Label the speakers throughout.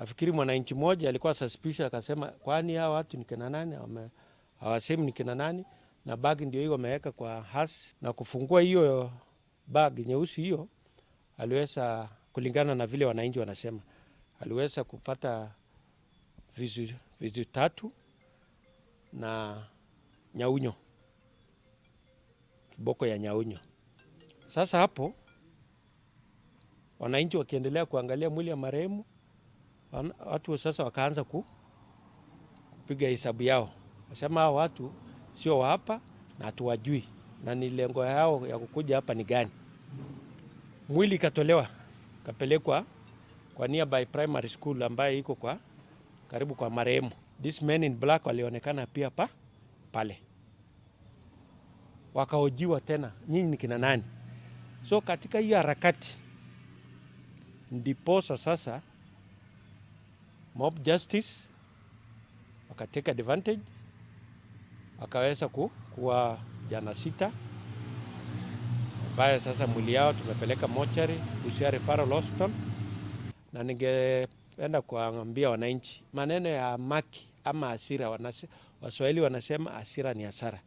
Speaker 1: Nafikiri mwananchi mmoja alikuwa suspicious, akasema, "Kwani hawa watu ni kina nani? Hawasemi ni kina nani?" Na bag ndio hiyo wameweka kwa hearse, na kufungua hiyo bag nyeusi hiyo, aliweza, kulingana na vile wananchi wanasema, aliweza kupata visu tatu na nyaunyo, kiboko ya nyaunyo. Sasa hapo wananchi wakiendelea kuangalia mwili ya marehemu, watu sasa wakaanza kupiga hesabu yao, wasema hao watu sio wa hapa na hatuwajui, na ni lengo yao ya kukuja hapa ni gani? Mwili ikatolewa, kapelekwa kwa nearby primary school ambayo iko kwa karibu kwa marehemu. These men in black walionekana pia pale, wakahojiwa tena, "Nyinyi ni kina nani?" So katika hiyo harakati ndiposa sasa mob justice wakatake advantage, wakaweza kuwa vijana sita ambaye sasa mwili yao tumepeleka mochari Busia Referral Hospital, na ningependa kuambia wananchi maneno ya hamaki ama hasira. Waswahili wanasema hasira ni hasara.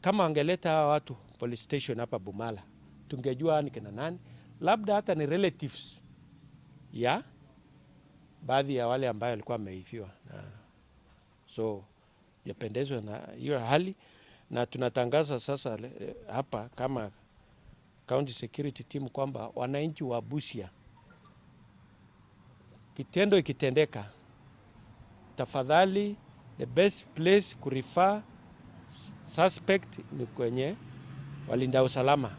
Speaker 1: Kama wangeleta hawa watu police station hapa Bumala, tungejua ni kina nani, labda hata ni relatives ya baadhi ya wale ambayo walikuwa wameifiwa na so yapendezwa na hiyo hali, na tunatangaza sasa hapa kama county security team kwamba wananchi wa Busia, kitendo ikitendeka, tafadhali, the best place kurefer suspect ni kwenye walinda usalama.